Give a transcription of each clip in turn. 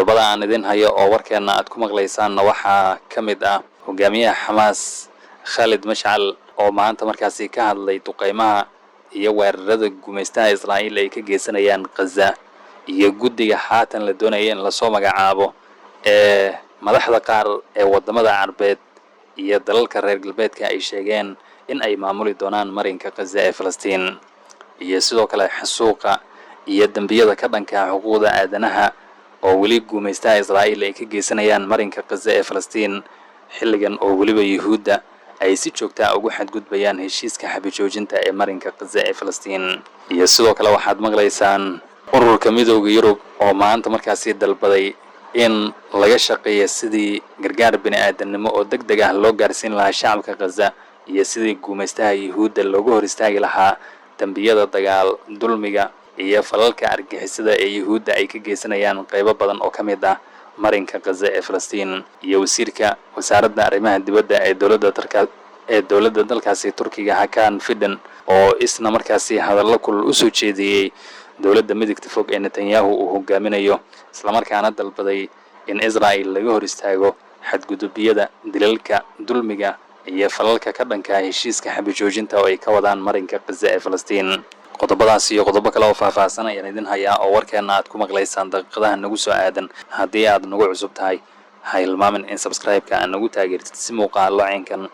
Qodobada aan idin hayo oo warkeenna aad ku maqlaysaanna waxaa ka mid ah hogaamiyaha Xamaas Khaalid Mashcal oo maanta markaasi ka hadlay duqeymaha iyo weerarada gumaystaha Israa'iil ay ka geysanayaan Khaza, iyo guddiga haatan la doonaya in lasoo magacaabo ee madaxda qaar ee waddamada Carbeed iyo dalalka reer galbeedka ay sheegeen in ay maamuli doonaan marinka Khaza ee Falastiin, iyo sidoo kale xasuuqa iyo dembiyada ka dhanka xuquuqda aadanaha oo weli gumaystaha Israa'iil ay ka geysanayaan marinka Khaza ee Falastiin, xilligan oo weliba Yuhuudda ay si joogtaa ugu xadgudbayaan heshiiska xabajoojinta ee marinka Khaza ee Falastiin. Iyo sidoo kale waxaad maqlaysaan Ururka Midowga Yurub oo maanta markaasi dalbaday in laga shaqeeyo sidii gargaar bini-aadamnimo oo deg deg ah loo gaarsiin lahaa shacabka Khaza iyo sidii gumaystaha Yuhuudda looga hor istaagi lahaa dembiyada dagaal, dulmiga iyo falalka argixisada ee Yuhuudda ay ka geysanayaan qaybo badan oo ka mid ah marinka Khaza ee Falastiin, iyo wasiirka wasaaradda arrimaha dibadda ee dowladda tarka ee dowladda dalkaasi Turkiga Hakan Fidan oo isna markaasi hadallo kulul usoo jeediyey dowladda midigta fog ee Netanyahu uu hogaaminayo, islamarkaana dalbaday in Israa'il laga hor istaago xadgudubyada, dilalka, dulmiga iyo falalka ka dhanka heshiiska xabajoojinta oo ay ka wadaan marinka Khaza ee Falastiin. Qodobadaas iyo qodobo kale oo faahfaahsan ayaan idin hayaa oo warkeenna aad ku maqlaysaan daqiiqadaha nagu soo aadan. Haddii aad nagu cusub tahay, ha hilmaamin in subscribe-ka aad nagu taageertid si muuqaalo caynkan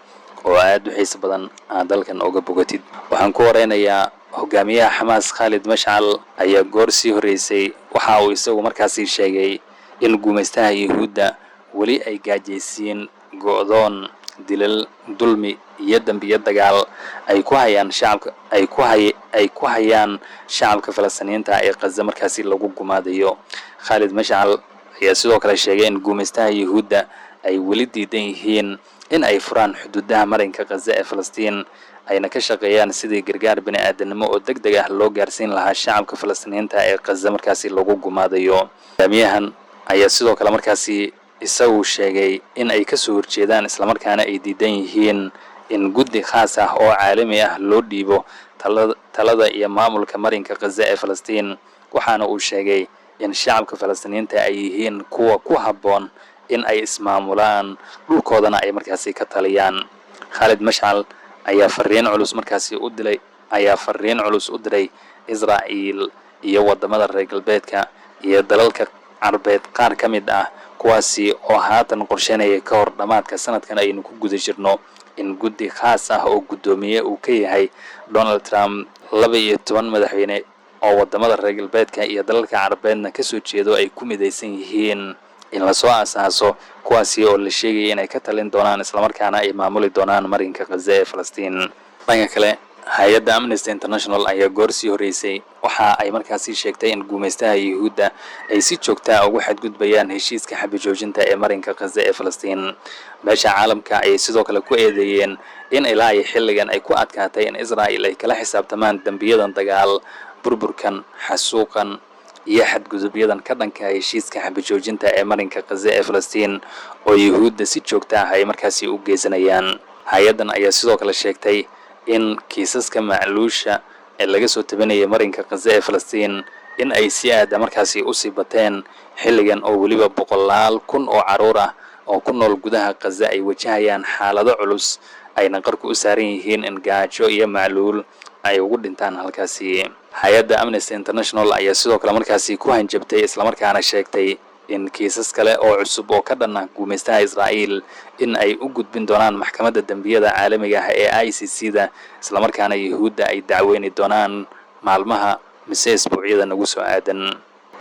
oo aad u xiiso badan aad dalkan uga bogatid. Waxaan ku horeynayaa hogaamiyaha Xamaas Khaalid Mashcal ayaa goor sii horreysay waxa uu isagu markaasi sheegay in gumaystaha Yuhuudda weli ay gaajaysiin, go'doon, dilal, dulmi iyo dembiyo dagaal ay ku hayaan shacabka ay ku hayaan shacabka Falastiiniyiinta ee Khaza markaasi lagu gumaadayo. Khaalid Mashcal ayaa sidoo kale sheegay in gumaystaha Yuhuudda ay weli diidan yihiin in ay furaan xuduudaha marinka Khaza ee Falastiin, ayna ka shaqeeyaan sidii gargaar bini-aadanimo oo deg deg ah loo gaarsiin lahaa shacabka Falastiiniyiinta ee Khaza markaasi lagu gumaadayo. Hogaamiyahan ayaa sidoo kale markaasi isagu sheegay in ay kasoo horjeedaan islamarkaana ay diidan yihiin in guddi khaas ah oo caalami ah loo dhiibo talada iyo maamulka marinka Khaza ee Falastiin, waxaana uu sheegay in shacabka Falastiiniyiinta ay yihiin kuwa ku habboon in ay ismaamulaan, dhulkoodana ay markaasi ka taliyaan. Khaalid Mashcal ayaa fariin culus u diray Israa'iil iyo waddamada reer galbeedka iyo dalalka Carbeed qaar ka mid ah, kuwaasi oo haatan qorsheynaya ka hor dhammaadka sanadkan aynu ku guda jirno in guddi khaas ah oo guddoomiye uu ka yahay Donald Trump, 12 madaxweyne oo waddamada reer galbeedka iyo dalalka Carbeedna kasoo jeedo ay ku midaysan yihiin in lasoo asaaso, kuwaasi oo la sheegaya inay ka talin doonaan islamarkaana ay maamuli doonaan marinka Khaza ee Falastiin. Dhanka kale, hay-adda Amnesty International ayaa goor sii horreysay waxa ay markaasi sheegtay in gumaystaha Yuhuudda ay si joogtaa ugu xadgudbayaan heshiiska xabajoojinta ee marinka Khaza ee Falastiin. Beesha caalamka ayay sidoo kale ku eedeeyeen in ilaa iyo xilligan ay ku adkaatay in Israa'il ay kala xisaabtamaan dembiyadan dagaal, burburkan, xasuuqan iyo xadgudubyadan ka dhanka heshiiska xabajoojinta ee marinka Khaza ee Falastiin oo Yuhuudda si joogta ah ay markaasi u geysanayaan. Hay-addan ayaa sidoo kale sheegtay in kiisaska macluusha ee laga soo tabinayay marinka Khaza ee Falastiin in ay si aada markaasi usii bateen xilligan oo weliba boqolaal kun oo carruur ah oo ku nool gudaha Khaza ay wajahayaan xaalado culus, ayna qarku u saaran yihiin in gaajo iyo macluul ay ugu dhintaan halkaasi. Hay-adda Amnesty International ayaa sidoo kale markaasi ku hanjabtay islamarkaana sheegtay in kiisas kale oo cusub oo ka dhan ah gumaystaha Israa'iil in ay u gudbin doonaan Maxkamadda Dembiyada Caalamiga ah ee ICC da, islamarkaana Yuhuudda ay dacweyni doonaan maalmaha mise isbuucyada nagu soo aadan.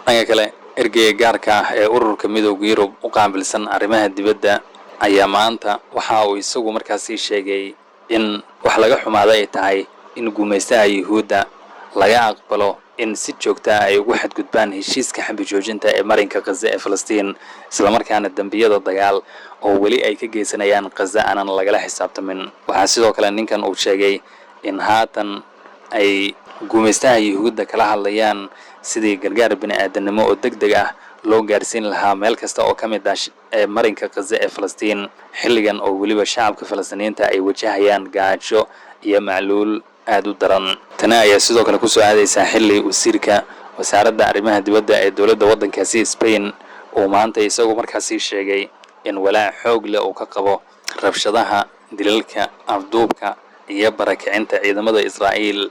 Dhanka kale, ergeyga gaarka ah ee Ururka Midowga Yurub u qaabilsan arrimaha dibadda ayaa maanta waxa uu isagu markaasi sheegay in wax laga xumaaday ay tahay in gumaystaha Yuhuudda laga aqbalo in si joogta ah ay ugu xadgudbaan heshiiska xabajoojinta ee marinka Khaza ee Falastiin, islamarkaana dembiyada dagaal oo weli ay ka geysanayaan Khaza aanan lagala xisaabtamin. Waxaa sidoo kale ninkan uu sheegay in haatan ay gumaystaha Yuhuudda kala hadlayaan sidii gargaar bini-aadanimo oo deg deg ah loo gaarsiin lahaa meel kasta oo ka mid ah ee marinka Khaza ee Falastiin, xilligan oo weliba shacabka Falastiiniyiinta ay wajahayaan gaajo iyo macluul aad u daran. Tani ayaa sidoo kale kusoo aadaysaa xilli wasiirka wasaaradda arrimaha dibadda ee dowladda waddankaasi Spain Uu maanta isagu markaasi sheegay in walaac xoog leh uu ka qabo rabshadaha, dilalka, afduubka iyo barakicinta ciidamada Israa'iil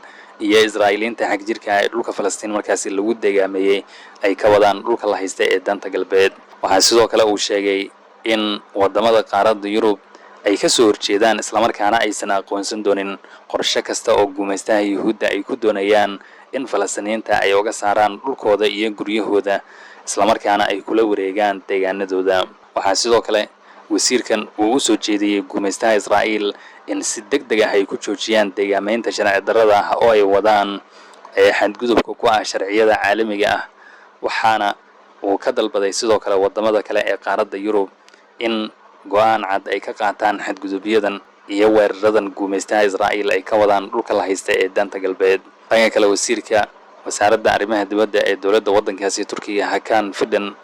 iyo Israa'iiliinta xagjirka ee dhulka Falastiin markaasi lagu degaameeyey ay ka wadaan dhulka la haysta ee Daanta Galbeed. Waxaa sidoo kale uu sheegay in wadamada qaaradda Yurub ay ka soo horjeedaan, islamarkaana aysan aqoonsan doonin qorshe kasta oo gumaystaha Yuhuudda ay ku doonayaan in Falastiiniyiinta ay uga saaraan dhulkooda iyo guryahooda, islamarkaana ay kula wareegaan deegaanadooda. Waxaa sidoo kale wasiirkan uu u soo jeediyey gumaystaha Israa'iil in si deg deg ah ay ku joojiyaan deegaameynta sharci darrada ah oo ay wadaan ee xadgudubka ku ah sharciyada caalamiga ah. Waxaana uu ka dalbaday sidoo kale wadamada kale ee qaaradda Yurub in go'aan cad ay ka qaataan xadgudubyadan iyo weeraradan gumaystaha Israa'iil ay ka wadaan dhulka la haysta ee Daanta Galbeed. Dhanka kale, wasiirka wasaaradda arrimaha dibadda ee dowladda waddankaasi Turkiga, Hakan Fidan,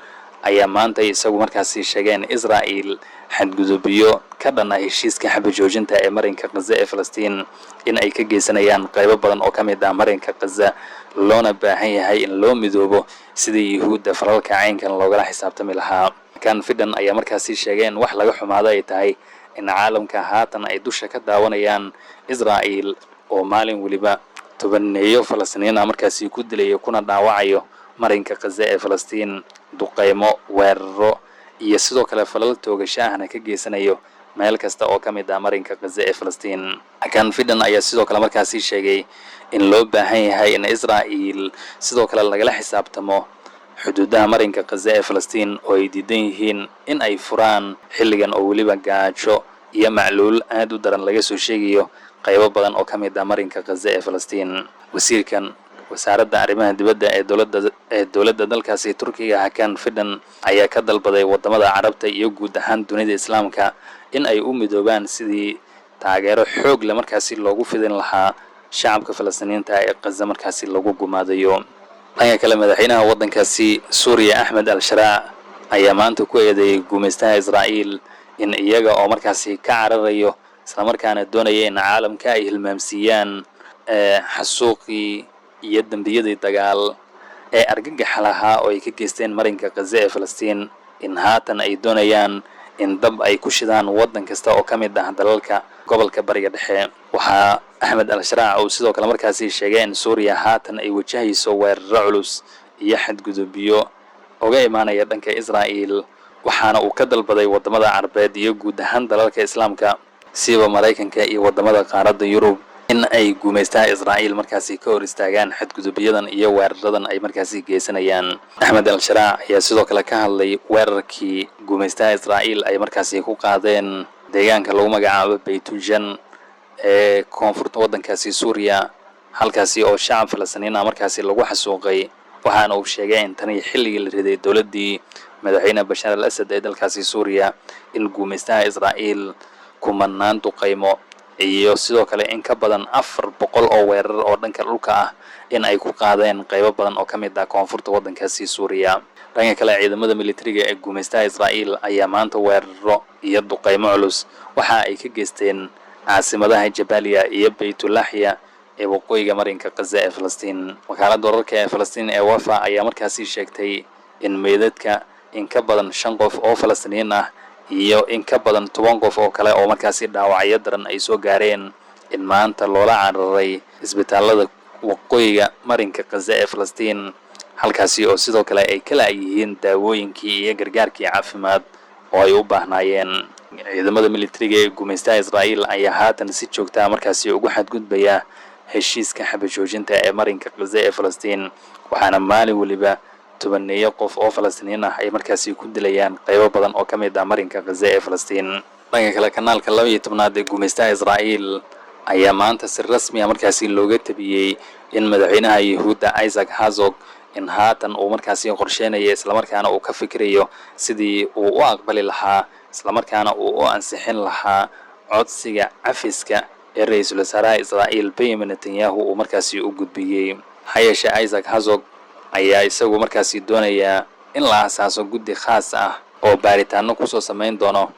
ayaa maanta isagu markaasi sheegeen Israa'iil xadgudubyo ka dhan ah heshiiska xabajoojinta ee marinka Qaza ee Falastiin in ay ka geysanayaan qaybo badan oo ka mid ah marinka Qaza, loona baahan yahay in loo midoobo sidii Yuhuudda falalka caynkan loogala xisaabtami lahaa. Hakan Fidan ayaa markaasi sheegay in wax laga xumaado ay tahay in caalamka haatan ay dusha ka daawanayaan Israa'iil oo maalin weliba tobaneeyo Falastiiniyiin ah markaasi ku dilayo kuna dhaawacayo marinka Qaza ee Falastiin, duqeymo, weeraro iyo sidoo kale falal toogasho ahna ka geysanayo meel kasta oo ka mid ah marinka Qaza ee Falastiin. Hakan Fidan ayaa sidoo kale markaasi sheegay in loo baahan yahay in Israa'iil sidoo kale lagala xisaabtamo xuduudaha marinka Qaza ee Falastiin oo ay diidan yihiin in ay furaan xilligan oo weliba gaajo iyo macluul aad u daran laga soo sheegayo qaybo badan oo ka mid ah marinka Qaza ee Falastiin. Wasiirkan wasaaradda arrimaha dibadda ee dowladda dalkaasi Turkiga, Hakan Fidan, ayaa ka dalbaday wadamada Carabta iyo guud ahaan dunida Islaamka in ay u midoobaan sidii taageero xoog leh markaasi loogu fidin lahaa shacabka Falastiiniyiinta ee Qaza markaasi lagu gumaadayo. Dhanka kale, madaxweynaha waddankaasi Suuriya, Axmed al Sharaac, ayaa maanta ku eedeeyey gumaystaha Israa'iil in iyaga oo markaasi ka cararayo, islamarkaana doonaya in caalamka ay hilmaamsiiyaan xasuuqii iyo dembiyadii dagaal ee argagaxa lahaa oo ay ka geysteen marinka Qaza ee Falastiin, in haatan ay doonayaan in dab ay ku shidaan waddan kasta oo ka mid ah dalalka gobolka Bariga Dhexe. Waxaa Axmed al Sharaac uu sidoo kale markaasi sheegay in Suuriya haatan ay wajahayso weeraro culus iyo xadgudubyo uga imaanaya dhanka Israa'iil, waxaana uu ka dalbaday wadamada Carbeed iyo guud ahaan dalalka Islaamka, siba Maraykanka iyo wadamada qaaradda Yurub, in ay gumaystaha Israa'iil markaasi ka hor istaagaan xadgudubyadan iyo weeraradan ay markaasi geysanayaan. Axmed al Sharaac ayaa sidoo kale ka hadlay weerarkii gumaystaha Israa'iil ay markaasi ku qaadeen deegaanka lagu magacaabo Baytujan ee koonfurta waddankaasi Suuriya, halkaasi oo shacab Falastiiniin ah markaasi lagu xasuuqay. Waxaana uu sheegay in tani xilligii la riday dowladdii madaxweyne Bashaar al Asad ee dalkaasi Suuriya in gumaystaha Israa'iil kumanaan duqaymo iyo sidoo kale in ka badan 400 oo weerar oo dhanka dhulka ah in ay ku qaadeen qaybo badan oo ka mid ah koonfurta waddankaasi Suuriya. Dhanka kale, ciidamada militariga ee gumaystaha Israa'iil ayaa maanta weeraro iyo duqaymo culus waxa ay ka geysteen caasimadaha Jabaaliya iyo Baytulaxya ee waqooyiga marinka Qaza ee Falastiin. Wakaaladda wararka ee Falastiin ee Wafa ayaa markaasi sheegtay in meydadka in ka badan shan qof oo Falastiiniyiin ah iyo in ka badan 10 qof oo kale oo markaasi dhaawacyo daran ay soo gaareen in maanta loola cararay isbitaalada waqooyiga marinka Qaza ee Falastiin, halkaasi oo sidoo kale ay ka la'yihiin daawooyinkii iyo gargaarkii caafimaad oo ay u baahnaayeen. Ciidamada militariga ee gumaystaha Israa'iil ayaa haatan si joogtaa markaasi ugu xadgudbaya heshiiska xabajoojinta ee marinka Qaza ee Falastiin, waxaana maalin weliba tobaneeyo qof oo Falastiiniyiin ah ay markaasi ku dilayaan qaybo badan oo ka mid ah marinka Qaza ee Falastiin. Dhanka kale, kanaalka 12aad ee gumaystaha Israa'iil ayaa maanta si rasmi ah markaasi looga tabiyey in madaxweynaha Yuhuudda, Isaac Herzog, in haatan uu markaasi qorsheynayo, islamarkaana uu ka fikirayo sidii uu u aqbali lahaa, islamarkaana uu u ansixin lahaa codsiga cafiska ee ra-iisul wasaaraha Israa'iil, Benyamin Netanyahu, uu markaasi u gudbiyey. Ha yeeshee, Isaac Herzog ayaa isagu markaasi doonayaa in la asaaso guddi khaas ah oo baaritaano kusoo samayn doono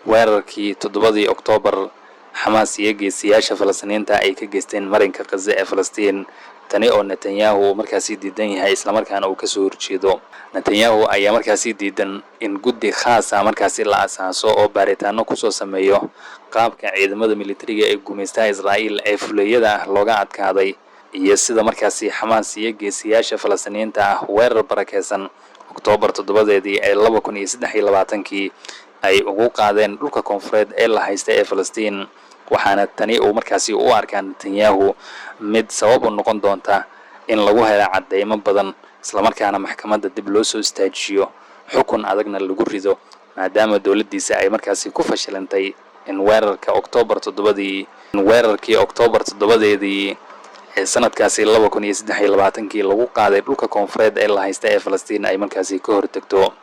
weerarkii 7dii Oktoobar Xamaas iyo geesiyaasha Falastiiniyiinta ay ka geysteen marinka Qaza ee Falastiin. Tani oo Netanyahu uu markaasi diidan yahay, islamarkaana uu kasoo horjeedo. Netanyahu ayaa markaasi diidan in guddi khaas ah markaasi la asaaso oo baaritaano kusoo sameeyo qaabka ciidamada militariga ee gumaystaha Israa'iil ee fuleeyada ah looga adkaaday, iyo sida markaasi Xamaas iyo geesiyaasha Falastiiniyiinta ah weerar barakeysan Oktoobar 7-deedii ee 2023-kii ay ugu qaadeen dhulka koonfureed ee la haysta ee Falastiin. Waxaana tani uu markaasi u arkaa Netanyahu mid sabab u noqon doonta in lagu helo cadeymo badan, islamarkaana maxkamadda dib loo soo istaajiyo, xukun adagna lagu rido, maadaama dowladdiisa ay markaasi ku fashilantay in weerarka Oktoobar 7-dii, in weerarkii Oktoobar 7-deedii ee sanadkaasi 2023-kii lagu qaaday dhulka koonfureed ee la haysta ee Falastiin ay markaasi ka hortagto.